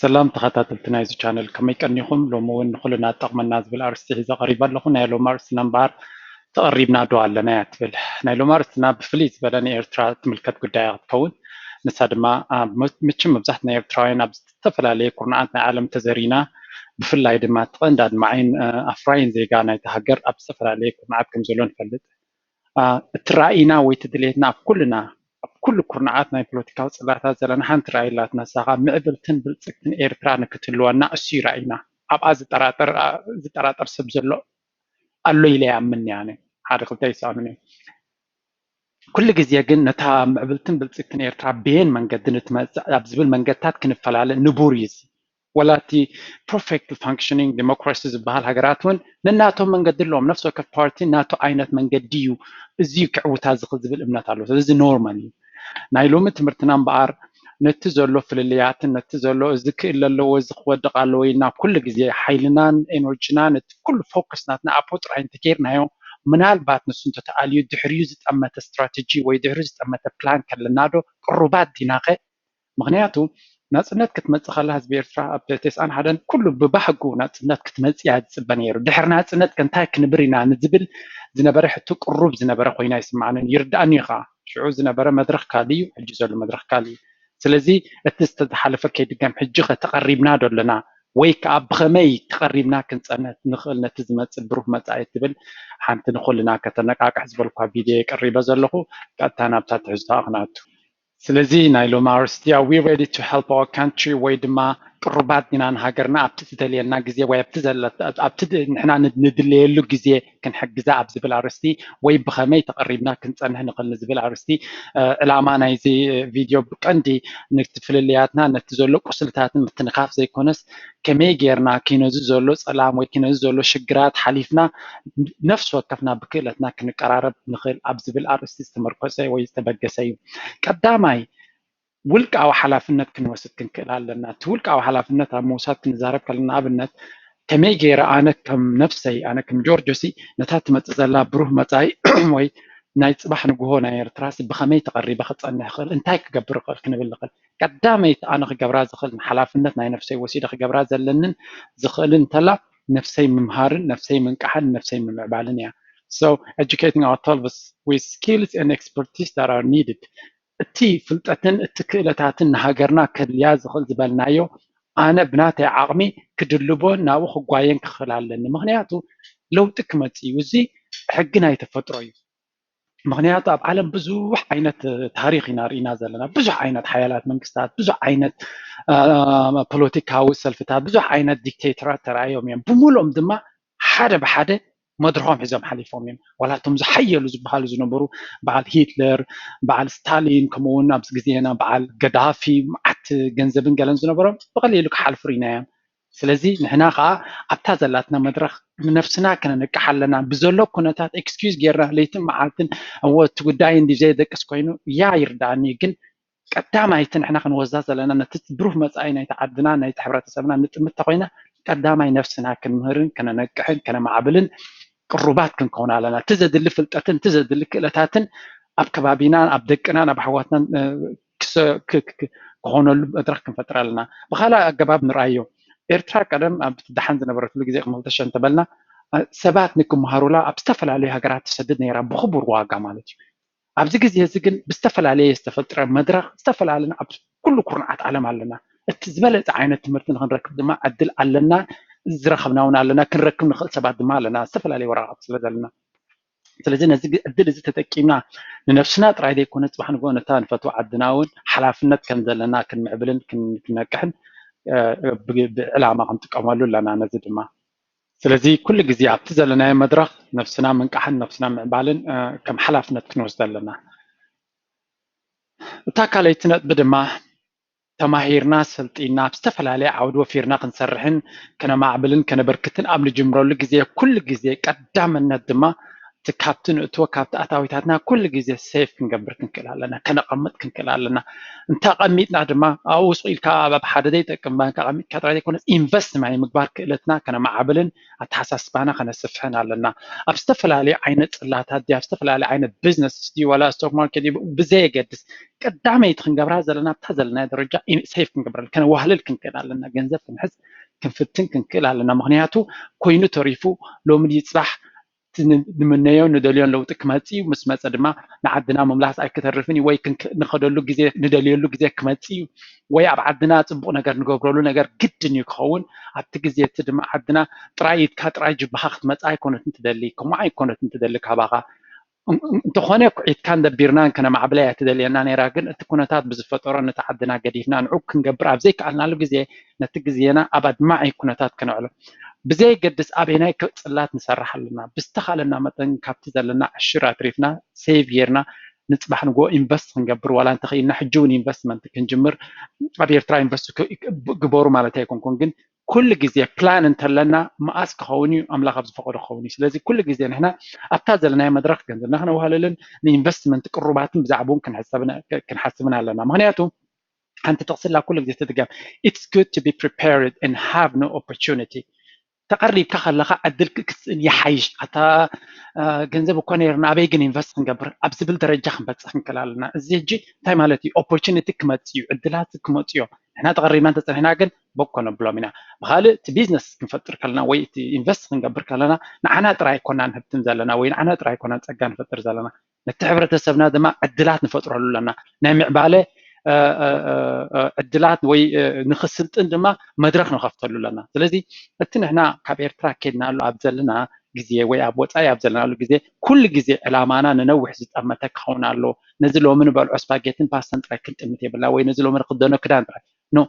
ሰላም ተኸታተልቲ ናይዚ ቻነል፣ ከመይ ቀኒኹም? ሎሚ እውን ንኹልና ጠቕመና ዝብል ኣርእስቲ ሒዘ ቀሪበ ኣለኹ። ናይ ሎሚ ኣርእስትና እምበኣር ተቐሪብና ዶ ኣለና እያ ትብል። ናይ ሎሚ ኣርእስትና ብፍልይ ዝበለ ንኤርትራ ትምልከት ጉዳይ እያ ክትከውን። ንሳ ድማ ኣብ መ- ምችም መብዛሕትና ኤርትራውያን ኣብ ዝተፈላለየ ኩርናዓት ናይ ዓለም ተዘሪና፣ ብፍላይ ድማ እቲ ቀንዲ ኣድማዒን ኣፍራይን ዜጋ ናይቲ ሃገር ኣብ ዝተፈላለየ ኩርናዓት ከም ዘሎ ንፈልጥ። እቲ ራእይና ወይ እቲ ድሌትና ኣብ ኩልና ኣብ ኩሉ ኩርናዓት ናይ ፖለቲካዊ ጽላታት ዘለና ሓንቲ ራእይ ኣላትና። ንሳ ከዓ ምዕብልትን ብልጽግትን ኤርትራ ንክትህልወና እሱ እዩ ራእይና። ኣብኣ ዝጠራጠር ዝጠራጠር ሰብ ዘሎ ኣሎ ኢለ ይኣምን እየ። ኣነ ሓደ ክልተ ይሰኣኑን እዮም። ኩሉ ግዜ ግን ነታ ምዕብልትን ብልጽግትን ኤርትራ ብየን መንገዲ ንትመጽእ ኣብ ዝብል መንገድታት ክንፈላለ ንቡር እዩ። እዚ ወላ እቲ perfect functioning democracy ዝበሃል ሃገራት እውን ነናቶም መንገዲ ኣለዎም። ነፍሲ ወከፍ ፓርቲ ናቱ ዓይነት መንገዲ እዩ እዚ ክዕውታ ዝኽእል ዝብል እምነት ኣሎ። ስለዚ ኖርማል እዩ። ናይ ሎሚ ትምህርትና እምበኣር ነቲ ዘሎ ፍልልያትን ነቲ ዘሎ እዚ ክእል ኣለዎ እዚ ክወድቕ ኣለዎ ኢልና ኩሉ ግዜ ሓይልናን ኤነርጂናን እቲ ኩሉ ፎከስ ናትና ኣብኡ ጥራይ እንተጌርናዮ ምናልባት ንሱ እንተተኣልዩ ድሕሪኡ ዝጠመተ ስትራተጂ ወይ ድሕሪኡ ዝጠመተ ፕላን ከለና ዶ ቅሩባት ዲናኸ? ምክንያቱ ናፅነት ክትመፅእ ከላ ህዝቢ ኤርትራ ኣብ ተስዓን ሓደን ኩሉ ብባህጉ ናፅነት ክትመፅእ እያ ዝፅበ ነይሩ። ድሕሪ ናፅነት ከ እንታይ ክንብር ኢና ንዝብል ዝነበረ ሕቶ ቅሩብ ዝነበረ ኮይና ይስማዓንን ይርዳእን እዩ ከዓ። ሽዑ ዝነበረ መድረክ ካልእ እዩ፣ ሕጂ ዘሎ መድረክ ካልእ እዩ። ስለዚ እቲ ዝተሓለፈ ከይድገም ሕጂ ከ ተቐሪብና ዶ ኣለና ወይ ከዓ ብኸመይ ተቐሪብና ክንፀንህ ንኽእል ነቲ ዝመፅእ ብሩህ መፃኢ ትብል ሓንቲ ንኹልና ከተነቃቅሕ ዝበልኳ ቪድዮ የቀሪበ ዘለኹ። ቀጥታ ናብታ ትሕዝቶ ክንኣቱ። ስለዚ ናይ ሎሚ ኣርስቲ are we ready to help our country ወይ ድማ ቅሩባት ዲና ንሃገርና ኣብቲ ትደልየልና ግዜ ወይ ኣብቲ ዘለ ኣብቲ ድ- ንሕና ን- ንድለየሉ ግዜ ክንሕግዛ ኣብ ዝብል ኣርስቲ ወይ ብኸመይ ተቐሪብና ክንፀንሕ ንኽእል ንዝብል ኣርስቲ ዕላማ ናይዚ ቪድዮ ብቀንዲ ነቲ ፍልልያትና ነቲ ዘሎ ቁስልታትን ምትንኻፍ ዘይኮነስ ከመይ ጌርና ኪነዚ ዘሎ ፀላም ወይ ኪነዚ ዘሎ ሽግራት ሓሊፍና ነፍሲ ወከፍና ብክእለትና ክንቀራረብ ንኽእል ኣብ ዝብል ኣርእስቲ ዝተመርኮሰ ወይ ዝተበገሰ እዩ። ቀዳማይ ውልቃዊ ሓላፍነት ክንወስድ ክንክእል ኣለና። እቲ ውልቃዊ ሓላፍነት ኣብ ምውሳድ ክንዛረብ ከለና ኣብነት ከመይ ገይረ ኣነ ከም ነፍሰይ ኣነ ከም ጆርጆሲ ነታ ትመፅእ ዘላ ብሩህ መፃኢ ወይ ናይ ፅባሕ ንግሆ ናይ ኤርትራሲ ብኸመይ ተቐሪበ ክፀንሕ ይኽእል እንታይ ክገብር ይኽእል ክንብል ንኽእል። ቀዳመይቲ ኣነ ክገብራ ዝኽእል ሓላፍነት ናይ ነፍሰይ ወሲደ ክገብራ ዘለንን ዝኽእልን እንተላ ነፍሰይ ምምሃርን ነፍሰይ ምንቃሕን ነፍሰይ ምምዕባልን እያ። So educating ourselves with skills and expertise that are needed እቲ ፍልጠትን እቲ ክእለታትን ንሃገርና ከድልያ ዝኽእል ዝበልናዮ ኣነ ብናተይ ዓቕሚ ክድልቦን ናብኡ ክጓየን ክኽእል ኣለኒ። ምክንያቱ ለውጢ ክመፅእ እዩ። እዚ ሕጊ ናይ ተፈጥሮ እዩ። ምክንያቱ ኣብ ዓለም ብዙሕ ዓይነት ታሪክ ኢና ርኢና ዘለና። ብዙሕ ዓይነት ሓያላት መንግስታት፣ ብዙሕ ዓይነት ፖለቲካዊ ሰልፍታት፣ ብዙሕ ዓይነት ዲክቴተራት ተራእዮም እዮም። ብምሉኦም ድማ ሓደ ብሓደ መድረኾም ሒዞም ሓሊፎም እዮም። ዋላ እቶም ዝሓየሉ ዝበሃሉ ዝነበሩ በዓል ሂትለር፣ በዓል ስታሊን፣ ከምኡ እውን ኣብዚ ግዜና በዓል ገዳፊ መዓት ገንዘብን ገለን ዝነበሮም ብቐሊሉ ክሓልፉ ርኢናዮም። ስለዚ ንሕና ከዓ ኣብታ ዘላትና መድረኽ ንነፍስና ከነንቅሕ ኣለና። ብዘሎ ኩነታት ኤክስኪዩዝ ጌርና ለይትን መዓልትን እወ እቲ ጉዳይ እንዲ ዘየደቅስ ኮይኑ ያ ይርዳእኒ ግን ቀዳማይቲ ንሕና ክንወስዳ ዘለና ነቲ ብሩህ መጻኢ ናይቲ ዓድና ናይቲ ሕብረተሰብና ንጥምት ተኮይና ቀዳማይ ነፍስና ክንምህርን ከነነቅሕን ከነማዕብልን ቅሩባት ክንከውን ኣለና። እቲ ዘድሊ ፍልጠትን እቲ ዘድሊ ክእለታትን ኣብ ከባቢና ኣብ ደቅናን ኣብ ኣሕዋትናን ክኾነሉ መድረክ ክንፈጥር ኣለና። ብካልእ ኣገባብ ንርኣዮ ኤርትራ ቀደም ኣብ ደሓን ዝነበረትሉ ግዜ ቅድሚ ክልተ ሽሕ እንተበልና ሰባት ንክመሃሩላ ኣብ ዝተፈላለዩ ሃገራት ትሰድድ ነይራ ብክቡር ዋጋ ማለት እዩ። ኣብዚ ግዜ እዚ ግን ብዝተፈላለየ ዝተፈጥረ መድረክ ዝተፈላለና ኣብ ኩሉ ኩርናዓት ዓለም ኣለና። እቲ ዝበለፀ ዓይነት ትምህርቲ ንክንረክብ ድማ ዕድል ኣለና፣ ዝረከብና እውን ኣለና፣ ክንረክብ ንክእል ሰባት ድማ ኣለና ዝተፈላለየ ወረቃቅቲ ስለ ዘለና። ስለዚ ነዚ ዕድል እዚ ተጠቂምና ንነብስና ጥራይ ዘይኮነ ፅባሕ ንግሆ ነታ ንፈትዋ ዓድና እውን ሓላፍነት ከም ዘለና ክንምዕብልን ክንነቅሕን ብዕላማ ክንጥቀመሉ ኣለና። ነዚ ድማ ስለዚ ኩሉ ግዜ ኣብቲ ዘለናዮ መድረኽ ነብስና ምንቃሕን ነብስና ምዕባልን ከም ሓላፍነት ክንወስድ ኣለና። እታ ካልኣይቲ ነጥቢ ድማ ተማሂርና ሰልጢና ኣብ ዝተፈላለየ ዓውዲ ወፊርና ክንሰርሕን ከነማዕብልን ከነበርክትን ኣብ ንጅምረሉ ግዜ ኩሉ ግዜ ቀዳምነት ድማ እቲ ካብቲ ንእትዎ ካብቲ ኣታዊታትና ኩሉ ግዜ ሴቭ ክንገብር ክንክእል ኣለና፣ ከነቐምጥ ክንክእል ኣለና። እንተቐሚጥና ድማ ኣብኡ ስቕ ኢልካ ኣብ ሓደ ዘይጠቅም ባንክ ኣቐሚጥካ ጥራይ ዘይኮነስ ኢንቨስት ናይ ምግባር ክእለትና ከነማዕብልን ኣተሓሳስባና ከነስፍሕን ኣለና። ኣብ ዝተፈላለዩ ዓይነት ጽላታት ድዩ፣ ኣብ ዝተፈላለዩ ዓይነት ቢዝነስ ድዩ፣ ዋላ ስቶክ ማርኬት ድዩ፣ ብዘየገድስ ቀዳመይቲ ክንገብራ ዘለና ኣብታ ዘለናዮ ደረጃ ሴቭ ክንገብር ከነዋህልል ክንክእል ኣለና። ገንዘብ ክንሕዝ ክንፍትን ክንክእል ኣለና። ምክንያቱ ኮይኑ ተሪፉ ሎሚ ድዩ ጽባሕ ንምነዮ ንደልዮን ለውጢ ክመጽእ እዩ። ምስ መጸ ድማ ንዓድና ምምላስ ኣይክተርፍን እዩ ወይ ክንክ- ንኸደሉ ግዜ ንደልየሉ ግዜ ክመጽእ እዩ ወይ ኣብ ዓድና ጽቡቕ ነገር ንገብረሉ ነገር ግድን እዩ ክኸውን። ኣብቲ ግዜ እቲ ድማ ዓድና ጥራይ ኢድካ ጥራይ ጅባኻ ክትመጽእ ኣይኮነትን ትደሊ፣ ከምኡ ኣይኮነትን ትደሊ ካባኻ። እን- እን- እንተኾነ ኩዒትካን ደቢርናን ከነማዕብላ እያ ትደልየና ነይራ፣ ግን እቲ ኩነታት ብዝፈጠሮ ነቲ ዓድና ገዲፍና ንዑ ክንገብር ኣብ ዘይከኣልናሉ ግዜ ነቲ ግዜና ኣብ ኣድማዒ ኩነታት ከነዕሎ ብዘየገድስ ኣበየናይ ጽላት ንሰርሕ ኣለና፣ ብዝተኻለና መጠን ካብቲ ዘለና ዕሽር ኣትሪፍና ሴቭ ጌርና ንጽባሕ ንግሆ ኢንቨስት ክንገብር ዋላ እንተኽኢልና ሕጂ እውን ኢንቨስትመንት ክንጅምር ኣብ ኤርትራ ኢንቨስት ግበሩ ማለት ኣይኮንኩን፣ ግን ኩሉ ግዜ ፕላን እንተለና መኣስ ክኸውን እዩ ኣምላኽ ኣብ ዝፈቐዶ ክኸውን እዩ። ስለዚ ኩሉ ግዜ ንሕና ኣብታ ዘለናዮ መድረኽ ገንዘብና ክነዋህልልን ንኢንቨስትመንት ቅሩባትን ብዛዕባውን ክንሓስብን ኣለና። ምክንያቱ ሓንቲ ጥቕስላ ኩሉ ግዜ ትድገም፣ it's good to be prepared and have no opportunity። ተቐሪብካ ከለኻ ዕድል ክትስእን ይሓይሽ። ኣታ ገንዘብ እኮ ነይርና ኣበይ ግን ኢንቨስት ክንገብር ኣብ ዝብል ደረጃ ክንበፅሕ ክንክእል ኣለና። እዚ ሕጂ እንታይ ማለት እዩ? ኦፖርቹኒቲ ክመፅእ እዩ፣ ዕድላት ክመፅእ እዮም። ንሕና ተቐሪብና እንተፀኒሕና ግን በኮ ነብሎም ኢና። ብካልእ እቲ ቢዝነስ ክንፈጥር ከለና ወይ እቲ ኢንቨስት ክንገብር ከለና ንዓና ጥራይ ኣይኮናን ህብትም ዘለና ወይ ንዓና ጥራይ ኣይኮናን ፀጋ ንፈጥር ዘለና፣ ነቲ ሕብረተሰብና ድማ ዕድላት ንፈጥረሉ ኣለና። ናይ ምዕባለ ዕድላት ወይ ንክስልጥን ድማ መድረክ ንኸፍተሉ ኣለና። ስለዚ እቲ ንሕና ካብ ኤርትራ ኬድናሉ ኣብ ዘለና ግዜ ወይ ኣብ ወፃኢ ኣብ ዘለናሉ ግዜ ኩሉ ግዜ ዕላማና ንነዊሕ ዝጠመተ ክኸውን ኣሎ። ነዚ ሎሚ ንበልዖ ስፓጌትን ፓስተን ጥራይ ክንጥምት የብልና ወይ ነዚ ሎሚ ንክደኖ ክዳን ጥራይ ኖ፣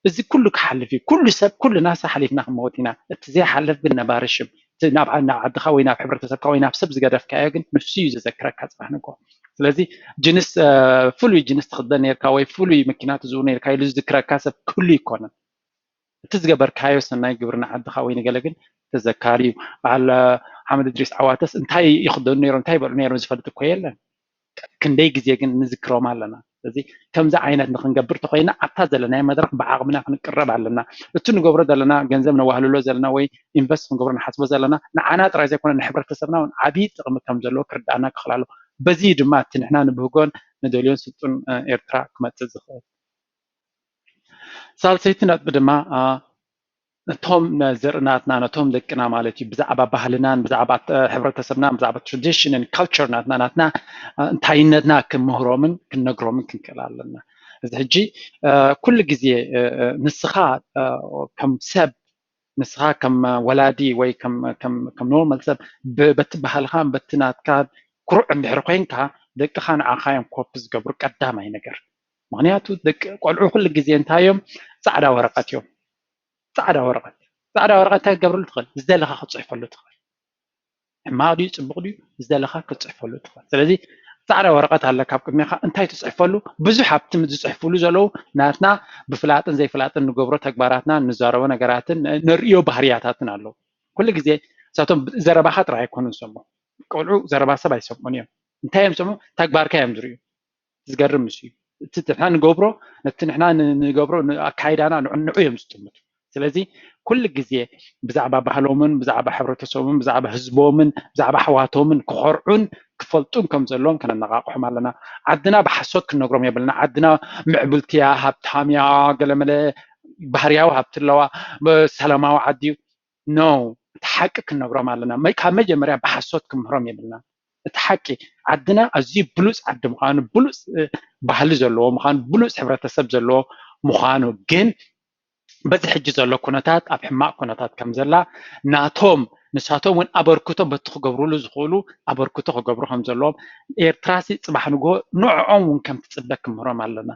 እዚ ኩሉ ክሓልፍ እዩ። ኩሉ ሰብ ኩልና ሓሊፍና ክንመውት ኢና። እቲ ዘይሓልፍ ግን ነባሪ ሽም ናብ ዓድኻ ወይ ናብ ሕብረተሰብካ ወይ ናብ ሰብ ዝገደፍካዮ ግን ንሱ እዩ ዘዘክረካ ፅባሕ ንግሆ። ስለዚ ጅንስ ፍሉይ ጅንስ ትኽደን ነርካ ወይ ፍሉይ መኪና ትዝውር ነርካ ኢሉ ዝዝክረካ ሰብ ክህሉ ይኮነን። እቲ ዝገበርካዮ ሰናይ ግብሪ ንዓድኻ ወይ ንገለ ግን ተዘካሪ እዩ። በዓል ሓመድ እድሪስ ዓዋተስ እንታይ ይኽደኑ ነይሮም እንታይ ይበልዑ ነይሮም ዝፈልጥ እኮ የለን። ክንደይ ግዜ ግን ንዝክሮም ኣለና። ስለዚ ከምዚ ዓይነት ንክንገብር ተኮይና ኣብታ ዘለናዮ መድረክ ብዓቕምና ክንቅረብ ኣለና። እቲ ንገብሮ ዘለና ገንዘብ ነዋህልሎ ዘለና ወይ ኢንቨስት ክንገብሮ ንሓስቦ ዘለና ንዓና ጥራይ ዘይኮነ ንሕብረተሰብና እውን ዓብዪ ጥቕሚ ከም ዘለዎ ክርዳእና ክኽእል ኣለዎ። በዚ ድማ እቲ ንሕና ንብህጎን ንደልዮን ስልጡን ኤርትራ ክመፅእ ዝኽእል። ሳልሰይቲ ነጥቢ ድማ ነቶም ዘርእናትና ነቶም ደቅና ማለት እዩ ብዛዕባ ባህልናን ብዛዕባ ሕብረተሰብናን ብዛዕባ ትራዲሽንን ካልቸር ናትና ናትና እንታይነትና ክንምህሮምን ክንነግሮምን ክንክእል ኣለና። እዚ ሕጂ ኩሉ ግዜ ንስኻ ከም ሰብ ንስኻ ከም ወላዲ ወይ ከም ኖርማል ሰብ በቲ ባህልኻን በቲ ናትካ ኩሩዕ እንድሕር ኮይንካ ደቅኻ ንዓኻ እዮም ኮፒ ዝገብሩ ቀዳማይ ነገር። ምክንያቱ ደቂ ቆልዑ ኩሉ ግዜ እንታይ እዮም ፃዕዳ ወረቀት እዮም። ፃዕዳ ወረቀት ፃዕዳ ወረቀት እንታይ ክትገብርሉ ትኽእል? ዝደለኻ ክትፅሕፈሉ ትኽእል። ሕማቕ ድዩ ፅቡቕ ድዩ ዝደለኻ ክትፅሕፈሉ ትኽእል። ስለዚ ፃዕዳ ወረቀት ኣለካ ኣብ ቅድሜኻ እንታይ ትፅሕፈሉ? ብዙሕ ኣብቲ ዝፅሕፍሉ ዘለዉ ናትና ብፍላጥን ዘይፍላጥን ንገብሮ ተግባራትና ንዛረቦ ነገራትን ንርእዮ ባህርያታትን ኣለዉ። ኩሉ ግዜ እሳቶም ዘረባኻ ጥራይ ኣይኮኑን ዝሰምዑ። ቆልዑ ዘረባ ሰብ ኣይሰምዑን እዮም። እንታይ እዮም ዝሰምዑ? ተግባርካ እዮም ዝርእዩ። ዝገርም ምስ እዩ እቲ ንሕና ንገብሮ ነቲ ንሕና ንገብሮ ኣካይዳና ንዕንዑ እዮም ዝጥምቱ። ስለዚ ኩሉ ግዜ ብዛዕባ ባህሎምን ብዛዕባ ሕብረተሰቦምን ብዛዕባ ህዝቦምን ብዛዕባ ኣሕዋቶምን ክኾርዑን ክፈልጡን ከም ዘለዎም ከነነቃቅሖም ኣለና። ዓድና ብሓሶት ክንነግሮም የብልና። ዓድና ምዕብልቲ እያ፣ ሃብታም እያ፣ ገለመለ ባህርያዊ ሃብቲ ኣለዋ፣ ሰላማዊ ዓዲ እዩ። ኖ፣ እቲ ሓቂ ክንነግሮም ኣለና። ካብ መጀመርያ ብሓሶት ክምህሮም የብልና። እቲ ሓቂ ዓድና ኣዝዩ ብሉፅ ዓዲ ምዃኑ ብሉፅ ባህሊ ዘለዎ ምዃኑ ብሉፅ ሕብረተሰብ ዘለዎ ምዃኑ ግን በዚ ሕጂ ዘሎ ኩነታት ኣብ ሕማቕ ኩነታት ከም ዘላ ናቶም ንሳቶም እውን ኣበርክቶ በቲ ክገብርሉ ዝኽእሉ ኣበርክቶ ክገብሩ ከም ዘለዎም ኤርትራሲ ፅባሕ ንግሆ ንዕኦም እውን ከም ትፅበ ክምህሮም ኣለና።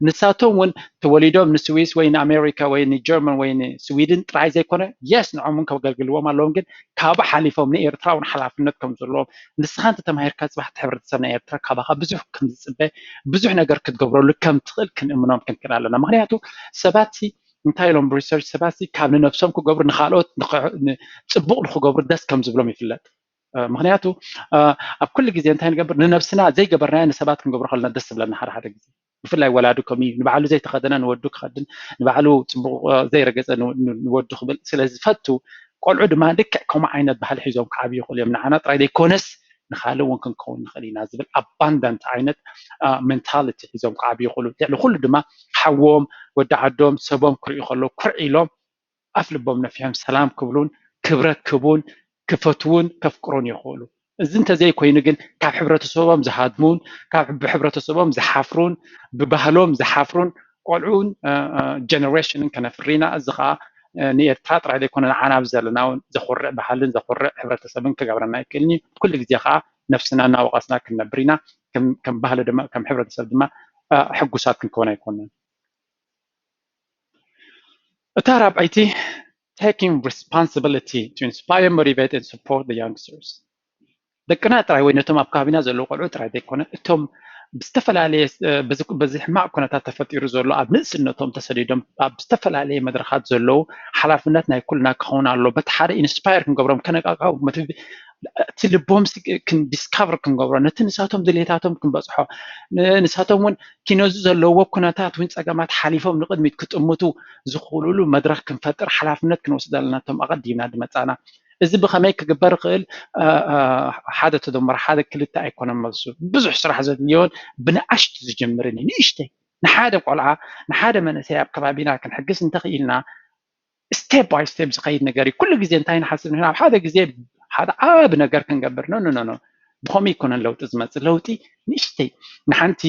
ንሳቶም እውን ተወሊዶም ንስዊስ ወይ ንኣሜሪካ ወይ ንጀርመን ወይ ንስዊድን ጥራይ ዘይኮነ የስ ንዕኦም እውን ከገልግልዎም ኣለዎም ግን ካብኡ ሓሊፎም ንኤርትራ እውን ሓላፍነት ከም ዘለዎም ንስኻ እንተ ተማሂርካ ፅባሕ እቲ ሕብረተሰብ ናይ ኤርትራ ካባኻ ብዙሕ ከም ዝፅበ ብዙሕ ነገር ክትገብረሉ ከም ትኽእል ክንእምኖም ክንክእል ኣለና። ምክንያቱ ሰባት እንታይ ኢሎም ብሪሰርች ሰባት ካብ ንነብሶም ክገብሩ ንካልኦት ፅቡቕ ንክገብሩ ደስ ከም ዝብሎም ይፍለጥ። ምክንያቱ ኣብ ኩሉ ግዜ እንታይ ንገብር? ንነብስና ዘይገበርናዮ ንሰባት ክንገብሮ ከለና ደስ ዝብለና ሓደ ሓደ ግዜ። ብፍላይ ወላዲ ከምኡ እዩ። ንባዕሉ ዘይተኸደነ ንወዱ ክኸድን፣ ንባዕሉ ፅቡቕ ዘይረገፀ ንወዱ ክብል ስለ ዝፈቱ፣ ቆልዑ ድማ ልክዕ ከምኡ ዓይነት ባህሊ ሒዞም ክዓብዩ ይኽእሉ እዮም። ንዓና ጥራይ ዘይኮነስ ንኻልእ እውን ክንከውን ንኽእል ኢና ዝብል ኣባንዳንት ዓይነት ሜንታሊቲ ሒዞም ክዓብዩ ይኽእሉ። ልዕሊ ኩሉ ድማ ሓዎም፣ ወዲ ዓዶም፣ ሰቦም ክርእዩ ከለዉ ኩርዕ ኢሎም ኣፍ ልቦም ነፊሖም ሰላም ክብሉን ክብረት ክህቡን ክፈትዉን ከፍቅሩን ይኽእሉ። እዚ እንተዘይኮይኑ ግን ካብ ሕብረተሰቦም ዝሃድሙን ካብ ብሕብረተሰቦም ዝሓፍሩን ብባህሎም ዝሓፍሩን ቆልዑን ጀነሬሽንን ከነፍሪ ኢና። እዚ ከዓ ንኤርትራ ጥራይ ዘይኮነ ንዓና ኣብዚ ዘለና እውን ዘኹርዕ ባህልን ዘኹርዕ ሕብረተሰብን ክገብረና ይክእልኒ። ኩሉ ግዜ ከዓ ነብስና እናወቐስና ክንነብር ኢና። ከም ባህሊ ድማ ከም ሕብረተሰብ ድማ ሕጉሳት ክንከውን ኣይኮንን። እታ ራብዐይቲ taking responsibility to inspire, motivate and support the youngsters። ደቅና ጥራይ ወይ ነቶም ኣብ ከባቢና ዘለዉ ቆልዑ ጥራይ ዘይኮነ እቶም ብዝተፈላለየ በዚ ሕማቕ ኩነታት ተፈጢሩ ዘሎ ኣብ ንእስነቶም ተሰዲዶም ኣብ ዝተፈላለየ መድረኻት ዘለዉ ሓላፍነት ናይ ኩልና ክኸውን ኣሎ። በቲ ሓደ ኢንስፓየር ክንገብሮም ከነቃቅዖም እቲ ልቦም ዲስካቨር ክንገብሮ ነቲ ንሳቶም ድሌታቶም ክንበፅሖ ንሳቶም እውን ኪኖዚ ዘለዎ ኩነታት እውን ፀገማት ሓሊፎም ንቅድሚት ክጥምቱ ዝኽእሉሉ መድረኽ ክንፈጥር ሓላፍነት ክንወስድ ኣለና። እቶም ኣቐዲምና ዝመፃና እዚ ብኸመይ ክግበር ይኽእል? ሓደ ተደምሮ ሓደ ክልተ ኣይኮነን መልሱ። ብዙሕ ስራሕ ዘድልዮን ብንኣሽቱ ዝጅምርን እዩ። ንእሽተይ ንሓደ ቆልዓ ንሓደ መንእሰይ ኣብ ከባቢና ክንሕግዝ እንተኽኢልና ስቴፕ ባይ ስቴፕ ዝኸይድ ነገር እዩ። ኩሉ ግዜ እንታይ ንሓስብ ንሕና ኣብ ሓደ ግዜ ሓደ ዓቢ ነገር ክንገብር ኖ ኖ ኖ ብኸምኡ ይኮነን ለውጢ ዝመፅእ። ለውጢ ንእሽተይ ንሓንቲ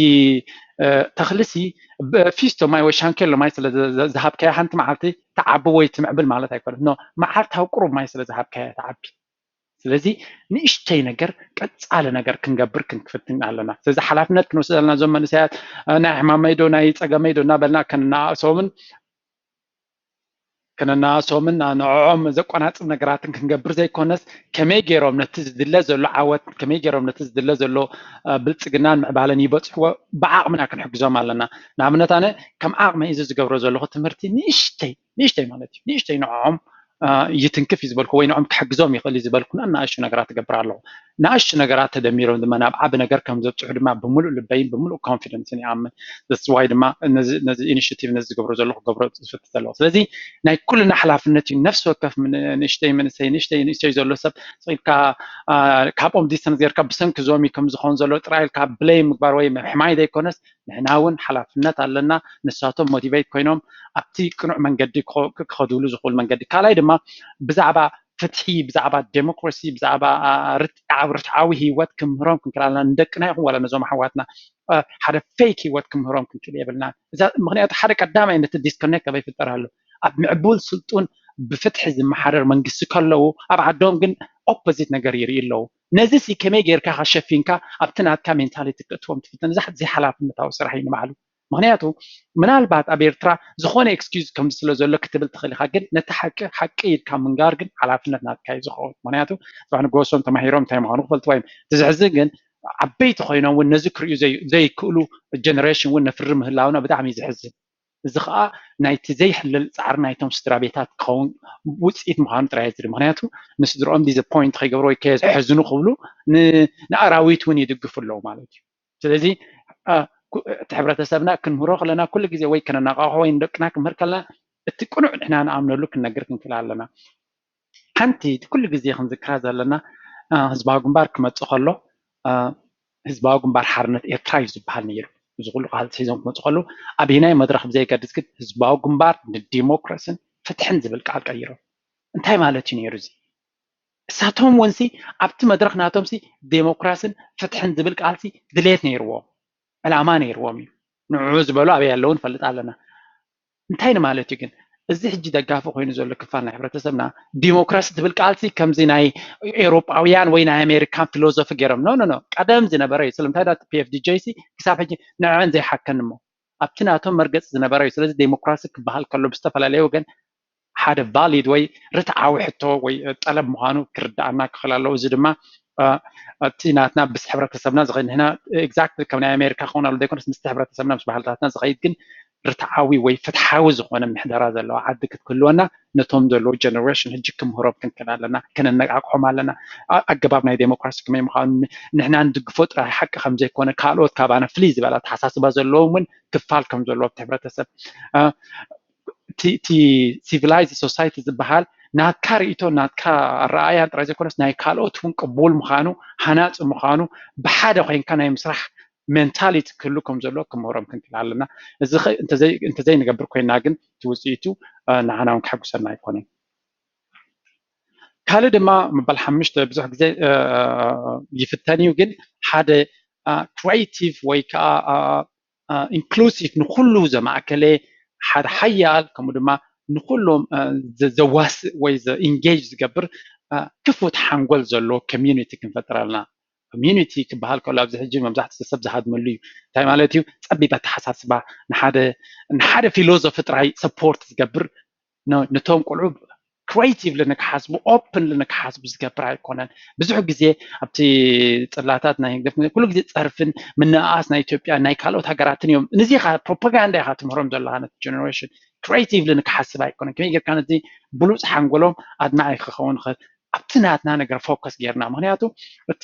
ተኽልሲ ፊስቶ ማይ ወይ ሻንኬሎ ማይ ስለ ዝሃብካያ ሓንቲ መዓልቲ ትዓቢ ወይ ትምዕብል ማለት ኣይኮነት። ኖ መዓልታዊ ቁሩብ ማይ ስለ ዝሃብካያ ትዓቢ። ስለዚ ንእሽተይ ነገር ቀፃሊ ነገር ክንገብር ክንክፍትን ኣለና። ስለዚ ሓላፍነት ክንወስድ ኣለና። እዞም መንእሰያት ናይ ሕማመይ ዶ ናይ ፀገመይ ዶ እናበልና ከነናእሶምን ከነናእሶምን ንዕዖም ዘቆናፅብ ነገራትን ክንገብር ዘይኮነስ ከመይ ገይሮም ነቲ ዝድለ ዘሎ ዓወት ከመይ ገይሮም ነቲ ዝድለ ዘሎ ብልፅግናን ምዕባለን ይበፅሕዎ ብዓቕምና ክንሕግዞም ኣለና። ንኣብነት ኣነ ከም ዓቕመይ እዚ ዝገብሮ ዘለኹ ትምህርቲ ንእሽተይ ንእሽተይ ማለት እዩ ንእሽተይ ንዕዖም ይትንክፍ እዩ ዝበልኩ ወይ ንዕኦም ክሕግዞም ይኽእል እዩ ዝበልኩ ንኣናእሽቱ ነገራት ትገብር ኣለኹ። ንኣሽቱ ነገራት ተደሚሮም ድማ ናብ ዓቢ ነገር ከም ዘብፅሑ ድማ ብምሉእ ልበይን ብምሉእ ኮንፊደንስን ይኣምን። That's why ድማ ነዚ ኢኒሽቲቭ ነዚ ዝገብሮ ዘለኹ ክገብሮ ዝፍት ዘለኹ። ስለዚ ናይ ኩልና ሓላፍነት እዩ። ነፍሲ ወከፍ ንእሽተይ መንእሰይ ንእሽተይ ንእሽተይ ዘሎ ሰብ ስኢልካ ካብኦም ዲስተንስ ጌርካ ብሰንኪ ዞም እዩ ከም ዝኾን ዘሎ ጥራይ ኢልካ ብለይ ምግባር ወይ ሕማይ ዘይኮነስ ንሕና እውን ሓላፍነት ኣለና። ንሳቶም ሞቲቬት ኮይኖም ኣብቲ ቅኑዕ መንገዲ ክኸዱሉ ዝኽእሉ መንገዲ ካልኣይ ድማ ብዛዕባ ፍትሒ ብዛዕባ ዴሞክራሲ ብዛዕባ ርትዓዊ ርትዓዊ ህይወት ክምህሮም ክንክእል ኣለና። ንደቅና ይኹን ዋላ ነዞም ኣሕዋትና ሓደ ፌክ ህይወት ክምህሮም ክንክእል የብልና። ምክንያቱ ሓደ ቀዳማይ ነቲ ዲስኮኔክት ኣበይ ይፍጠር ኣሎ? ኣብ ምዕቡል ስልጡን ብፍትሒ ዝመሓደር መንግስቲ ከለዉ ኣብ ዓዶም ግን ኦፖዚት ነገር ይርኢ ኣለዉ። ነዚ ሲ ከመይ ጌርካ ከሸፊንካ ኣብቲ ናትካ ሜንታሊቲ ክእትዎም ትፍትን እዛ ዘይሓላፍነታዊ ስራሕ እዩ ንባዕሉ። ምክንያቱ ምናልባት ኣብ ኤርትራ ዝኾነ ኤክስኪዝ ከምዚ ስለ ዘሎ ክትብል ትኽእል ኢኻ፣ ግን ነቲ ሓቂ ሓቂ ኢልካ ምንጋር ግን ሓላፍነት ናትካ እዩ ዝኸውን። ምክንያቱ ጽባሕ ንጎሶም ተማሂሮም እንታይ ምዃኑ ክፈልጥዋ እዮም። እቲ ዘሕዝን ግን ዓበይቲ ኮይኖም እውን ነዚ ክርእዩ ዘይክእሉ ጀነሬሽን እውን ነፍሪ ምህላውና ብጣዕሚ እዩ ዘሕዝን። እዚ ከዓ ናይቲ ዘይሕለል ፃዕሪ ናይቶም ስድራ ቤታት ክኸውን ውፅኢት ምዃኑ ጥራይ ዝርኢ። ምክንያቱ ንስድርኦም ዲዘፖይንት ከይገብሩ ወይ ከየሕዝኑ ክብሉ ንኣራዊት እውን ይድግፉ ኣለዉ ማለት እዩ። ስለዚ እቲ ሕብረተሰብና ክንምህሮ ከለና ኩሉ ግዜ ወይ ከነናቃሖ ወይ ንደቅና ክምህር ከለና እቲ ቅኑዕ ንሕና ንኣምነሉ ክንነግር ክንክእል ኣለና። ሓንቲ ኩሉ ግዜ ክንዝክራ ዘለና ህዝባዊ ግንባር ክመፅእ ከሎ ህዝባዊ ግንባር ሓርነት ኤርትራ እዩ ዝበሃል ነይሩ። እዚ ኩሉ ቃልሲ ሒዞም ክመፁ ከለዉ ኣበየናይ መድረኽ ብዘየገድስ ግን ህዝባዊ ግንባር ንዲሞክራስን ፍትሕን ዝብል ቃል ቀይሮም። እንታይ ማለት እዩ ነይሩ እዚ? እሳቶም ወንሲ ኣብቲ መድረኽ ናቶምሲ ዴሞክራስን ፍትሕን ዝብል ቃልሲ ድሌት ነይርዎም፣ ዕላማ ነይርዎም እዩ። ንዕኡ ዝበሉ ኣበይ ኣለዉ ንፈልጥ ኣለና። እንታይ ንማለት እዩ ግን? እዚ ሕጂ ደጋፊ ኮይኑ ዘሎ ክፋል ናይ ሕብረተሰብና ዲሞክራሲ ትብል ቃልሲ ከምዚ ናይ ኤውሮጳውያን ወይ ናይ ኣሜሪካን ፊሎዞፊ ገይሮም ኖ ኖ ኖ ቀደም ዝነበረ እዩ። ስለምንታይ ዳ ፒኤፍዲጄ ሲ ክሳብ ሕጂ ንዕን ዘይሓከን እሞ ኣብቲ ናቶም መርገፂ ዝነበረ እዩ። ስለዚ ዴሞክራሲ ክበሃል ከሎ ብዝተፈላለየ ወገን ሓደ ቫሊድ ወይ ርትዓዊ ሕቶ ወይ ጠለብ ምዃኑ ክርዳኣና ክኽእል ኣለዎ። እዚ ድማ እቲ ናትና ምስ ሕብረተሰብና ዝኸይድ ንሕና ኤግዛክትሊ ከም ናይ ኣሜሪካ ክኸውን ኣሎ ዘይኮነስ ምስቲ ሕብረተሰብና ምስ ባህልታትና ዝኸይድ ግን ርትዓዊ ወይ ፍትሓዊ ዝኾነ ምሕደራ ዘለዋ ዓዲ ክትክልወና ነቶም ዘለዉ ጀነሬሽን ሕጂ ክምህሮም ክንክእል ኣለና፣ ከነነቃቅሖም ኣለና። ኣገባብ ናይ ዴሞክራሲ ከመይ ምዃኑ ንሕና ንድግፎ ጥራይ ሓቂ ከም ዘይኮነ፣ ካልኦት ካባና ፍልይ ዝበለ ኣተሓሳስባ ዘለዎም እውን ክፋል ከም ዘለዎ ኣብቲ ሕብረተሰብ እቲ ሲቪላይዝ ሶሳይቲ ዝበሃል ናትካ ርእቶ ናትካ ኣረኣያን ጥራይ ዘይኮነስ ናይ ካልኦት እውን ቅቡል ምዃኑ፣ ሃናፂ ምዃኑ፣ ብሓደ ኮይንካ ናይ ምስራሕ ሜንታሊቲ ክህሉ ከም ዘለዎ ክምህሮም ክንክእል ኣለና። እዚ እንተዘይንገብር ኮይና ግን እቲ ውፅኢቱ ንዓና እውን ከሐጉሰና ኣይኮነን። ካልእ ድማ መበል ሓሙሽተ ብዙሕ ግዜ ይፍተን እዩ፣ ግን ሓደ ክሬቲቭ ወይ ከዓ ኢንክሉሲቭ ንኩሉ ዘማእከለ ሓደ ሓያል ከምኡ ድማ ንኩሎም ዘዋስእ ወይ ኢንጌጅ ዝገብር ክፉት ሓንጎል ዘለዎ ኮሚዩኒቲ ክንፈጥር ኣለና። ኮሚዩኒቲ ክበሃል ከሎ ኣብዚ ሕጂ መብዛሕትኡ ሰብ ዝሃድመሉ እዩ። እንታይ ማለት እዩ? ፀቢብ ኣተሓሳስባ፣ ንሓደ ፊሎዞፊ ጥራይ ሰፖርት ዝገብር፣ ነቶም ቆልዑ ክሬቲቭሊ ንክሓስቡ፣ ኦፕንሊ ንክሓስቡ ዝገብር ኣይኮነን። ብዙሕ ግዜ ኣብቲ ፅላታት ናይ ህግደፍ ኩሉ ግዜ ፀርፍን ምንእኣስ ናይ ኢትዮጵያ ናይ ካልኦት ሃገራትን እዮም። ንዚ ፕሮፓጋንዳ ኢኻ ትምህሮም ዘለኻ ነቲ ጀነሬሽን። ክሬቲቭሊ ንክሓስብ ኣይኮነን። ከመይ ጌርካ ነዚ ብሉፅ ሓንጎሎም ኣድማዒ ክኸውን ይኽእል ኣብቲ ናትና ነገር ፎከስ ጌርና። ምክንያቱ እቲ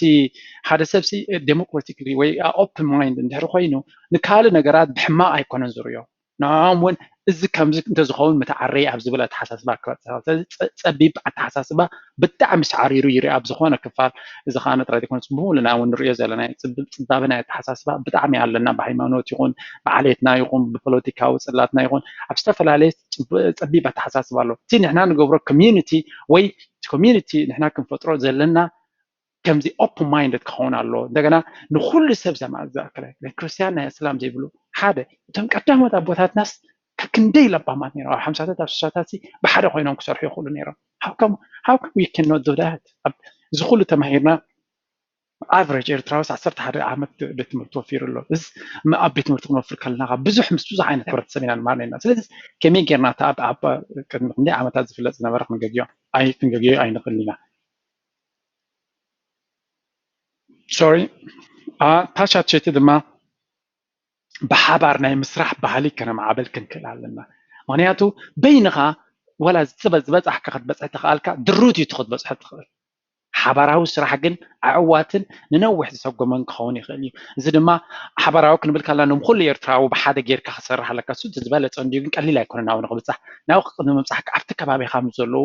ሓደ ሰብሲ ዴሞክራቲክሊ ወይ ኦፕን ማይንድ እንድሕር ኮይኑ ንካልእ ነገራት ብሕማቕ ኣይኮነን ዝርዮ። ንዕኦም እውን እዚ ከምዚ እንተዝኸውን ምተዓረየ ኣብ ዝብል ኣተሓሳስባ ክበፅሕ። ስለዚ ፀቢብ ኣተሓሳስባ ብጣዕሚ ሳዕሪሩ ይርኢ ኣብ ዝኾነ ክፋል። እዚ ከዓ ንጥራይ ዘይኮነስ ብሙሉና እውን ንሪኦ ዘለና እዩ። ፅባበ ናይ ኣተሓሳስባ ብጣዕሚ ኣለና። ብሃይማኖት ይኹን ብዓሌትና ይኹን ብፖለቲካዊ ፅላትና ይኹን ኣብ ዝተፈላለየ ፀቢብ ኣተሓሳስባ ኣሎ። እቲ ንሕና ንገብሮ ኮሚዩኒቲ ወይ ኮሚዩኒቲ ንሕና ክንፈጥሮ ዘለና ከምዚ ኦፕን ማይንድድ ክኸውን ኣለዎ። እንደገና ንኩሉ ሰብ ዘማእዝ ዝኣክል ናይ ክርስትያን ናይ እስላም ዘይብሉ ሓደ እቶም ቀዳሞት ኣቦታትናስ ክንደይ ለባማት ነይሮም ኣብ ሓምሳታት ኣብ ስሳታት ብሓደ ኮይኖም ክሰርሑ ይኽእሉ ነይሮም። How come we cannot do that? እዚ ኩሉ ተማሂርና ኣቨሬጅ ኤርትራዊ ዓሰርተ ሓደ ዓመት ቤት ትምህርቲ ወፊሩ ኣሎ። እዚ ኣብ ቤት ትምህርቲ ክንወፍር ከለና ብዙሕ ምስ ብዙሕ ዓይነት ሕብረተሰብ ኢና ንማር ነና። ስለዚ ከመይ ጌርና ኣብ ቅድሚ ክንደይ ዓመታት ዝፍለጥ ዝነበረ ክንገግዮ ኣይ ክንገግዮ ኣይንኽእል ኢና። ሶሪ ታሻት ሸቲ ድማ ብሓባር ናይ ምስራሕ ባህሊ ከነማዕበል ክንክእል ኣለና። ምክንያቱ በይንኻ ወላ ዝበፃሕካ ክትበፅሕ ተኽኣልካ ድሩት እዩ ክትበፅሖ ትኽእል። ሓባራዊ ስራሕ ግን ኣዕዋትን ንነዊሕ ዝሰጎመን ክኸውን ይኽእል እዩ። እዚ ድማ ሓባራዊ ክንብል ከለና ንኩሉ ኤርትራዊ ብሓደ ጌርካ ክሰርሕ ኣለካ። እሱ ዝበለፀ እንዲዩ፣ ግን ቀሊል ኣይኮነን ናብኡ ንክብፃሕ። ናብኡ ቅድሚ ምብፃሕካ ኣብቲ ከባቢኻ ምስ ዘለዉ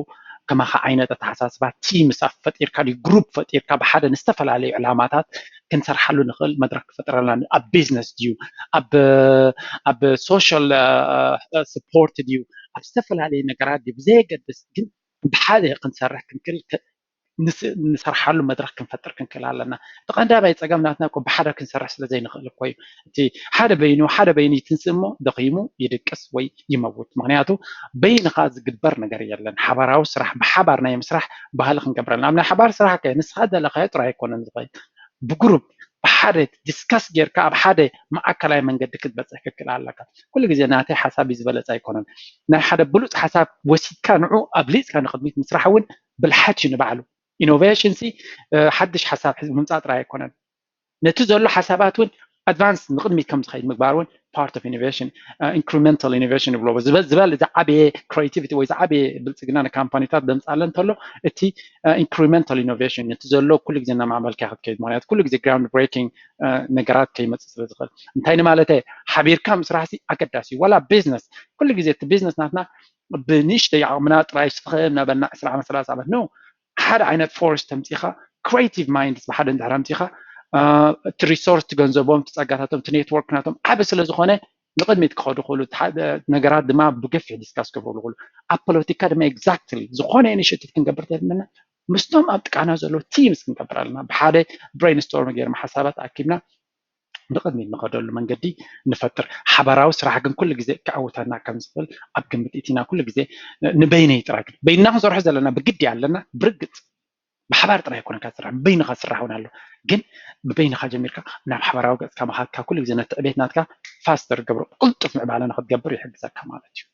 ከማኻ ዓይነት ኣተሓሳስባ ቲምስ ፈጢርካ ድዩ ግሩፕ ፈጢርካ ብሓደ ንዝተፈላለዩ ዕላማታት ክንሰርሓሉ ንኽእል መድረክ ክፈጥረልና። ኣብ ቢዝነስ ድዩ ኣብ ሶሻል ስፖርት ድዩ ኣብ ዝተፈላለዩ ነገራት ድዩ ብዘየገድስ ግን ብሓደ ክንሰርሕ ክንክእል ንሰርሓሉ መድረክ ክንፈጥር ክንክእል ኣለና። እቲ ቀንዳማይ ፀገም ናትና እኮ ብሓደ ክንሰርሕ ስለ ዘይንኽእል እኮ እዩ። እቲ ሓደ በይኑ ሓደ በይኑ ይትንስእ እሞ ደኺሙ ይድቅስ ወይ ይመውት። ምክንያቱ በይንኻ ዝግበር ነገር የለን። ሓባራዊ ስራሕ ብሓባር ናይ ምስራሕ ባህሊ ክንገብረልና ኣብ ናይ ሓባር ስራሕ ከ ንስኻ ዘለኻዮ ጥራይ ኣይኮነን ዝኸይድ ብግሩፕ ብሓደ ዲስካስ ጌርካ ኣብ ሓደ ማእከላይ መንገዲ ክትበፅሕ ክክእል ኣለካ። ኩሉ ግዜ ናተይ ሓሳብ እዩ ዝበለፀ ኣይኮነን። ናይ ሓደ ብሉፅ ሓሳብ ወሲድካ ንዑ ኣብሊፅካ ንቅድሚት ምስራሕ እውን ብልሓት እዩ ንባዕሉ። ኢኖቬሽን ሲ ሓድሽ ሓሳብ ሕዚ ምምፃእ ጥራይ ኣይኮነን። ነቲ ዘሎ ሓሳባት እውን ኣድቫንስ ንቅድሚት ከም ዝኸይድ ምግባር እውን ፓርት ኦፍ ኢኖቬሽን። ኢንክሪመንታል ኢኖቬሽን ይብሎ ዝበል ዝበል ዝዓበየ ክሬቲቪቲ ወይ ዝዓበየ ብልፅግና ንካምፓኒታት ዘምፃለን እንተሎ እቲ ኢንክሪመንታል ኢኖቬሽን ነቲ ዘሎ ኩሉ ግዜ እናማዕበልካ ክትከይድ ምክንያቱ ኩሉ ግዜ ግራውንድ ብሬኪንግ ነገራት ከይመፅእ ስለ ዝኽእል እንታይ ንማለተ ሓቢርካ ምስራሕ ሲ ኣገዳሲ እዩ። ዋላ ቢዝነስ ኩሉ ግዜ እቲ ቢዝነስ ናትና ብንእሽተይ ዓቕምና ጥራይ ስፍኸ እናበልና ዕስራ ዓመት ሰላሳ ዓመት ኖ ሓደ ዓይነት ፎርስ ተምፂኻ ክሬቲቭ ማይንድስ ብሓደ እንድሕር ኣምፂኻ እቲ ሪሶርስ ትገንዘቦም ትፀጋታቶም እቲ ኔትወርክ ናቶም ዓበ ስለ ዝኾነ ንቕድሚት ክኸዱ ክእሉ ነገራት ድማ ብገፊሕ ዲስካስ ክገብሩ ክእሉ ኣብ ፖለቲካ ድማ ኤግዛክትሊ ዝኾነ ኢኒሽቲቭ ክንገብር ተድምና ምስቶም ኣብ ጥቃና ዘሎ ቲምስ ክንገብር ኣለና ብሓደ ብሬንስቶርም ገይርም ሓሳባት ኣኪብና ንቕድሚት ንኸደሉ መንገዲ ንፈጥር። ሓባራዊ ስራሕ ግን ኩሉ ግዜ ክዕውተና ከም ዝኽእል ኣብ ግምት እቲና ኩሉ ግዜ ንበይነይ ጥራይ ግን በይንና ክንሰርሖ ዘለና ብግዲ ኣለና። ብርግፅ ብሓባር ጥራይ ኣይኮነን ካብ ዝስራሕ ብበይንኻ ዝስራሕ እውን ኣሎ። ግን ብበይንኻ ጀሚርካ ናብ ሓባራዊ ገፅካ ምኻድካ ኩሉ ግዜ ነቲ ዕቤት ናትካ ፋስተር ገብሮ ቅልጡፍ ምዕባለ ንክትገብር ይሕግዘካ ማለት እዩ።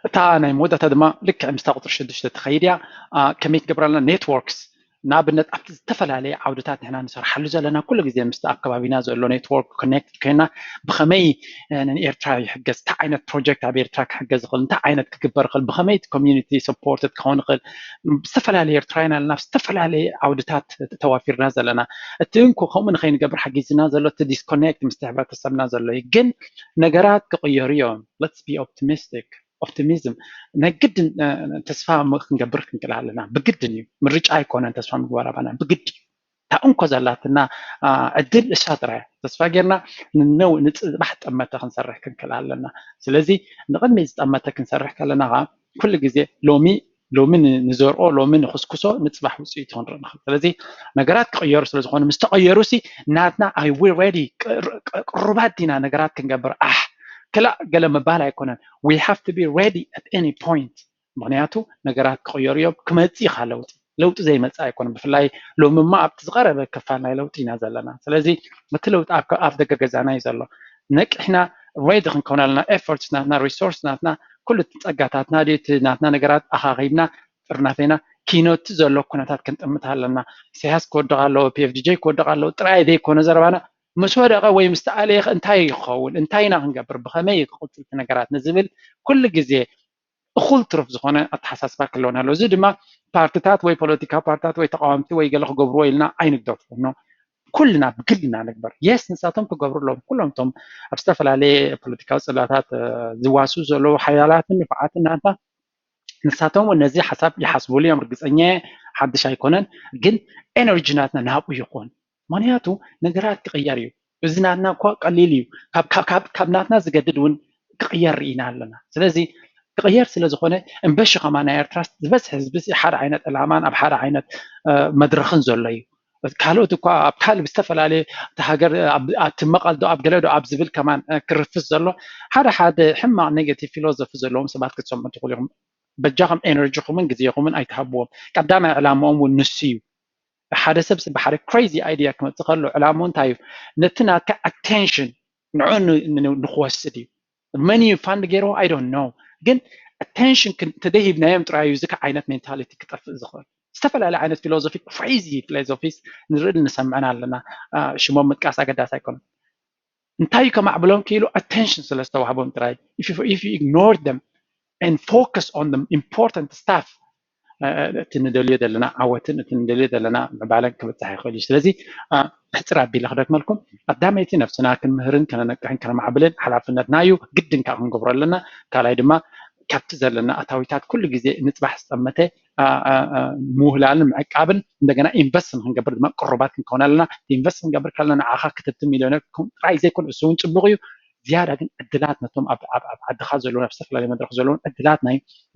እታ ናይ መወዳእታ ድማ ልክዕ ምስታ ቁፅሪ ሽዱሽተ ትኸይድ እያ። ከመይ ትገብር ኣለና ኔትወርክስ ንኣብነት ኣብቲ ዝተፈላለየ ዓውድታት ንሕና ንሰርሓሉ ዘለና ኩሉ ግዜ ምስቲ ኣብ ከባቢና ዘሎ ኔትወርክ ኮኔክትድ ኮይና ብኸመይ ንኤርትራ ይሕገዝ፣ እንታይ ዓይነት ፕሮጀክት ኣብ ኤርትራ ክሕገዝ ይኽእል፣ እንታይ ዓይነት ክግበር ይኽእል፣ ብኸመይ እቲ ኮሚኒቲ ሰፖርትድ ክኸውን ይኽእል፣ ዝተፈላለዩ ኤርትራውያን ኣለና፣ ኣብ ዝተፈላለየ ዓውድታት ተዋፊርና ዘለና። እቲ እንኮ ከምኡ ንኸይንገብር ሓጊዝና ዘሎ እቲ ዲስኮኔክት ምስቲ ሕብረተሰብና ዘሎ እዩ። ግን ነገራት ክቕየሩ እዮም። Let's be optimistic. ኦፕቲሚዝም ናይ ግድን ተስፋ ክንገብር ክንክእል ኣለና። ብግድን እዩ፣ ምርጫ ኣይኮነን ተስፋ ምግባር ኣባና ብግድ እዩ። እታ እንኮ ዘላትና ዕድል እሻ ጥራይ ተስፋ ጌርና ንነው ንፅባሕ ጠመተ ክንሰርሕ ክንክእል ኣለና። ስለዚ ንቕድሚ ዝጠመተ ክንሰርሕ ከለና ከዓ ኩሉ ግዜ ሎሚ ሎሚ ንዘርኦ ሎሚ ንክስኩሶ ንፅባሕ ውፅኢቱ ክንርኢ ንኽእል። ስለዚ ነገራት ክቕየሩ ስለዝኾኑ ምስ ተቐየሩ ሲ ናትና are we ready ቅሩባት ዲና ነገራት ክንገብር ኣሕ ክላእ ገለ ምባል ኣይኮነን። We have to be ready at any point። ምኽንያቱ ነገራት ክቕየሩ እዮም። ክመፅእ ኢኻ ለውጢ ለውጢ ዘይመፅእ ኣይኮነን። ብፍላይ ሎሚ እማ ኣብቲ ዝቐረበ ክፋል ናይ ለውጢ ኢና ዘለና። ስለዚ እቲ ለውጢ ኣብ ደገ ገዛና እዩ ዘሎ። ነቂሕና ሬዲ ክንከውን ኣለና። ኤፈርትስ ናትና ሪሶርስ ናትና ኩሉ እቲ ፀጋታትና ድዩ እቲ ናትና ነገራት ኣኻኺብና ጥርናፌና ኪኖቲ ዘሎ ኩነታት ክንጥምት ኣለና። ኢሳያስ ክወድቕ ኣለዎ፣ ፒኤፍዲጄ ክወድቕ ኣለዎ ጥራይ ዘይኮነ ዘረባና ምስ ወደቐ ወይ ምስ ተኣለየ እንታይ ይኸውን እንታይ ኢና ክንገብር ብኸመይ ክቕፅል እቲ ነገራት ንዝብል ኩሉ ግዜ እኹል ትሩፍ ዝኾነ ኣተሓሳስባ ክህልወና ኣለዎ። እዚ ድማ ፓርትታት ወይ ፖለቲካ ፓርትታት ወይ ተቃወምቲ ወይ ገለ ክገብርዎ ኢልና ኣይንግደፎ no ኩልና ብግልና ንግበር። የስ ንሳቶም ክገብሩ ኣለዎም። ኩሎም እቶም ኣብ ዝተፈላለየ ፖለቲካዊ ፅላታት ዝዋስኡ ዘለዉ ሓያላትን ንፉዓትን ናትና ንሳቶም እውን ነዚ ሓሳብ ይሓስብሉ እዮም። ርግፀኛ ሓድሽ ኣይኮነን፣ ግን ኤነርጂ ናትና ናብኡ ይኹን። ምክንያቱ ነገራት ክቕየር እዩ። እዚ ናትና እኳ ቀሊል እዩ። ካብ ናትና ዝገድድ እውን ክቕየር ርኢና ኣለና። ስለዚ ክቕየር ስለ ዝኾነ እምበሺ ከማ ናይ ኤርትራ ዝበዝሕ ህዝቢ ሓደ ዓይነት ዕላማን ኣብ ሓደ ዓይነት መድረኽን ዘሎ እዩ። ካልኦት እኳ ኣብ ካልእ ብዝተፈላለየ እቲ ሃገር ኣብ ትመቐል ዶ ኣብ ገለ ዶ ኣብ ዝብል ከማን ክርፍስ ዘሎ ሓደ ሓደ ሕማቕ ኔጌቲቭ ፊሎዞፊ ዘለዎም ሰባት ክትሰምዑ ትኽእሉ ኢኹም። በጃኹም ኤነርጂኹምን ግዜኹምን ኣይትሃብዎም። ቀዳማይ ዕላምኦም እውን ንሱ እዩ። ሓደ ሰብ ብሓደ ክሬዚ ኣይድያ ክመፅእ ከሎ ዕላምኡ እንታይ እዩ? ነቲ ናትካ ኣቴንሽን ንዑ ንክወስድ እዩ። መን እዩ ፋንድ ገይርዎ I don't know ግን ኣቴንሽን እንተደይሂብናዮም ጥራይ እዩ እዚ ዓይነት ሜንታሊቲ ክጠፍእ ዝኽእል። ዝተፈላለዩ ዓይነት ፊሎዞፊ ክሬዚ ፊሎዞፊስ ንርኢ ንሰምዐን ኣለና። ሽሞም ምጥቃስ ኣገዳሲ ኣይኮነን። እንታይ እዩ ከማዕብሎም ክኢሉ ኣቴንሽን ስለ ዝተዋህቦም ጥራይ if you ignore them and focus on the important stuff እቲ ንደልዮ ዘለና ዓወትን እቲ ንደልዮ ዘለና ምዕባለን ክብፅሕ ይኽእል እዩ። ስለዚ ሕፅር ኣቢለ ክደግመልኩም ቀዳመይቲ ነብስና ክንምህርን ከነነቅሕን ከነማዕብልን ሓላፍነትና እዩ። ግድን ከዓ ክንገብሮ ኣለና። ካልኣይ ድማ ካብቲ ዘለና ኣታዊታት ኩሉ ግዜ ንፅባሕ ዝጠመተ ምውህላልን ምዕቃብን እንደገና ኢንቨስት ንክንገብር ድማ ቅሩባት ክንከውን ኣለና። ኢንቨስት ክንገብር ከለና ንዓኻ ክትብቲ ሚሊዮነር ጥራይ ዘይኮነ እሱ እውን ፅቡቅ እዩ። ዝያዳ ግን ዕድላት ነቶም ኣብ ዓድኻ ዘለውን ኣብ ዝተፈላለዩ መድረክ ዘለውን ዕድላት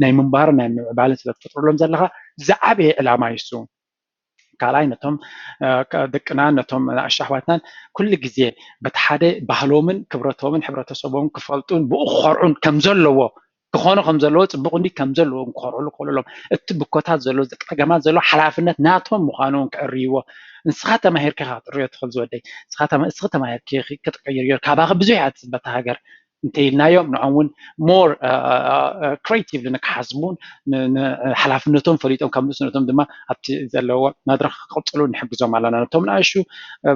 ናይ ምንባርን ናይ ምዕባልን ስለ ትፈጥረሎም ዘለኻ ዝዓበየ ዕላማ እዩ እሱ። ካልኣይ ነቶም ደቅናን ነቶም ኣሻሕዋትናን ኩሉ ግዜ በቲ ሓደ ባህሎምን ክብረቶምን ሕብረተሰቦምን ክፈልጡን ብኡ ክኸርዑን ከም ዘለዎ ክኾኑ ከም ዘለዎ ፅቡቅ እንዲ ከም ዘለዎ ክኸርዕሉ ክኽእሉሎም እቲ ብኮታት ዘሎ ፀገማት ዘሎ ሓላፍነት ናቶም ምዃኑ እውን ክዕርይዎ። ንስኻ ተማሂርካ ክትዕርዮ ትኽእል ዝወደይ። እስኺ ተማሂርኪ ክትቀይርዮ ካባኺ ብዙሕ እያ ትፅበ እታ ሃገር እንተኢልናዮም ንዖም እውን ሞር ክሬቲቭሊ ንክሓስቡን ሓላፍነቶም ፈሊጦም ካብ ንእስነቶም ድማ ኣብቲ ዘለዎ መድረክ ክቅፅሉ ንሕግዞም ኣለና። ነቶም ንኣሹ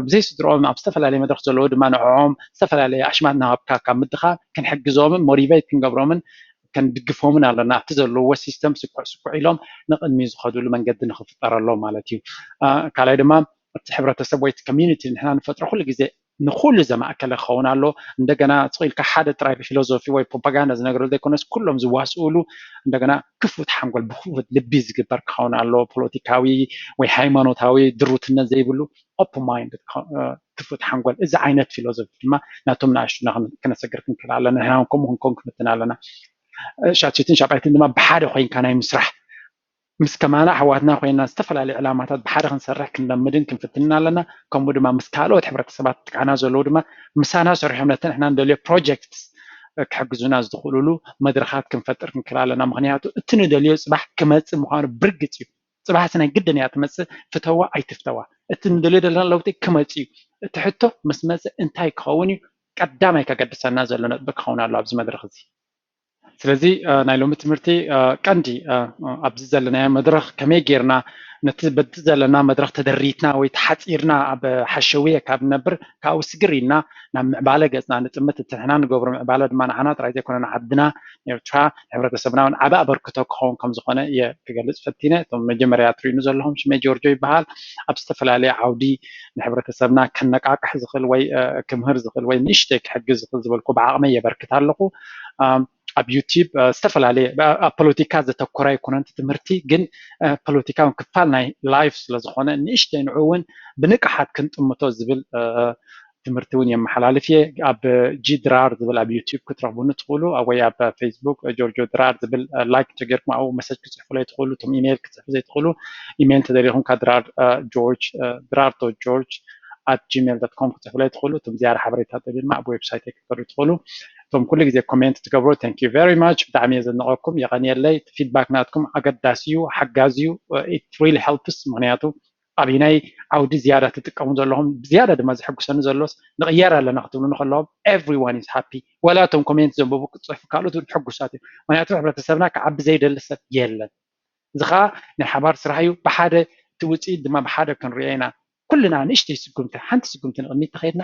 ብዘይ ስድርኦም ኣብ ዝተፈላለየ መድረክ ዘለዉ ድማ ንዕኦም ዝተፈላለየ ኣሽማት እናሃብካ ካብ ምድኻ ክንሕግዞምን ሞቲቬት ክንገብሮምን ክንድግፎምን ኣለና። ኣብቲ ዘለውዎ ሲስተም ስኩዕ ስኩዕ ኢሎም ንቅድሚ ዝኸዱሉ መንገዲ ንክፍጠረሎም ማለት እዩ። ካልኣይ ድማ እቲ ሕብረተሰብ ወይ እቲ ኮሚኒቲ ንሕና ንፈጥሮ ኩሉ ግዜ ንኩሉ ዘማእከለ ክኸውን ኣሎ። እንደገና ስቕ ኢልካ ሓደ ጥራይ ፊሎዞፊ ወይ ፕሮፓጋንዳ ዝነግረሉ ዘይኮነስ ኩሎም ዝዋስኡሉ እንደገና ክፉት ሓንጎል ብክፉት ልቢ ዝግበር ክኸውን ኣሎ። ፖለቲካዊ ወይ ሃይማኖታዊ ድሩትነት ዘይብሉ ኦፕን ማይንድ ክፉት ሓንጎል እዚ ዓይነት ፊሎዞፊ ድማ ናቶም ንኣሽቱና ክነሰግር ክንክእል ኣለና። ንሕና ከምኡ ክንከውን ክንፍትን ኣለና። ሻትሽትን ሻብዓይትን ድማ ብሓደ ኮይንካ ናይ ምስራሕ ምስ ከማና ኣሕዋትና ኮይና ዝተፈላለዩ ዕላማታት ብሓደ ክንሰርሕ ክንለምድን ክንፍትንን ኣለና። ከምኡ ድማ ምስ ካልኦት ሕብረተሰባት ጥቃና ዘለዉ ድማ ምሳና ሰሪሖም ነቲ ንሕና ንደልዮ ፕሮጀክት ክሕግዙና ዝኽእሉሉ መድረኻት ክንፈጥር ክንክእል ኣለና። ምክንያቱ እቲ ንደልዮ ፅባሕ ክመፅእ ምዃኑ ብርግፅ እዩ። ፅባሕሲ ናይ ግድን እያ ትመፅእ፣ ፍተዋ ኣይትፍተዋ እቲ ንደልዮ ዘለና ለውጢ ክመፅእ እዩ። እቲ ሕቶ ምስ መፀ እንታይ ክኸውን እዩ ቀዳማይ ከገድሰና ዘሎ ነጥቢ ክኸውን ኣሎ ኣብዚ መድረኽ እዚ። ስለዚ ናይ ሎሚ ትምህርቲ ቀንዲ ኣብዚ ዘለናዮ መድረኽ ከመይ ጌርና ነቲ በቲ ዘለና መድረኽ ተደሪትና ወይ ተሓፂርና ኣብ ሓሸውየ ካብ ንነብር ካብኡ ስግር ኢልና ናብ ምዕባለ ገፅና ንጥምት። እቲ ንሕና ንገብሮ ምዕባለ ድማ ንዓና ጥራይ ዘይኮነ ንዓድና ንኤርትራ ንሕብረተሰብና እውን ዓቢ ኣበርክቶ ክኸውን ከም ዝኾነ እየ ክገልፅ ፈቲነ። እቶም መጀመርያ ትርእዩኒ ዘለኹም ሽመይ ጆርጆ ይበሃል። ኣብ ዝተፈላለየ ዓውዲ ንሕብረተሰብና ከነቃቅሕ ዝኽእል ወይ ክምህር ዝኽእል ወይ ንእሽተይ ክሕግዝ ዝኽእል ዝበልኩ ብዓቕመይ የበርክት ኣለኹ። ኣብ ዩቲብ ዝተፈላለየ ኣብ ፖለቲካ ዘተኮረ ኣይኮነን እቲ ትምህርቲ፣ ግን ፖለቲካ ክፋል ናይ ላይፍ ስለዝኾነ ንእሽተይ ንዑ እውን ብንቅሓት ክንጥምቶ ዝብል ትምህርቲ እውን የመሓላልፍ እየ። ኣብ ጂ ድራር ዝብል ኣብ ዩቲብ ክትረኽቡኒ ትኽእሉ ወይ ኣብ ፌስቡክ ጆርጆ ድራር ዝብል ላይክ ተጌርኩም ኣብኡ መሰጅ ክፅሕፉለይ ትኽእሉ። እቶም ኢሜይል ክፅሕፉ ዘይትኽእሉ ኢሜይል እንተደሊኹም ካብ ድራር ጆርጅ ድራር ዶት ጆርጅ at gmail dot com ክትፅሕፉለይ ትኽእሉ። እቶም ዝያዳ ሓበሬታ ደልዩ ድማ ኣብ ዌብሳይት ክትከዱ ትኽእሉ። እቶም ኩሉ ግዜ ኮሜንት ትገብሩ thank you very much ብጣዕሚ እየ ዘድንቐኩም። የቐንየለይ። ፊድባክ ናትኩም ኣገዳሲ እዩ፣ ሓጋዚ እዩ። It really helps። ምክንያቱ ኣብናይ ዓውዲ ዝያዳ ትጥቀሙ ዘለኹም ዝያዳ ድማ ዝሕጉሰኒ ዘሎስ ንቕየር ኣለና ክትብሉ ንከለዎም everyone is happy። ወላ እቶም ኮሜንት ዘንበቡ ክፅሕፉ ካልኦት እውን ሕጉሳት እዮም። ምክንያቱ ሕብረተሰብና ክዓቢ ዘይደሊ ሰብ የለን። እዚ ከዓ ናይ ሓባር ስራሕ እዩ። ብሓደ እቲ ውፅኢት ድማ ብሓደ ክንሪኦ ኢና። ኩልና ንእሽተይ ስጉምቲ ሓንቲ ስጉምቲ ንቕድሚት ተኸይድና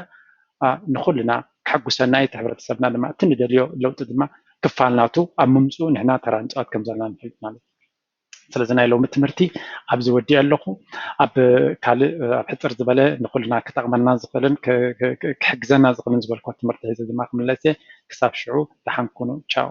ንኩልና ክሕጉሰና እዩ። እቲ ሕብረተሰብና ድማ እቲ ንደልዮ ለውጢ ድማ ክፋል ናቱ ኣብ ምምፅኡ ንሕና ተራ ንፃወት ከም ዘለና ንፈልጥ ማለት እዩ። ስለዚ ናይ ሎሚ ትምህርቲ ኣብዚ ወዲኦ ኣለኹ። ኣብ ካልእ ኣብ ሕፅር ዝበለ ንኩልና ክጠቕመና ዝኽእልን ክሕግዘና ዝኽእልን ዝበልኮ ትምህርቲ ሒዘ ድማ ክምለስ እየ። ክሳብ ሽዑ ደሓን ኩኑ። ቻው።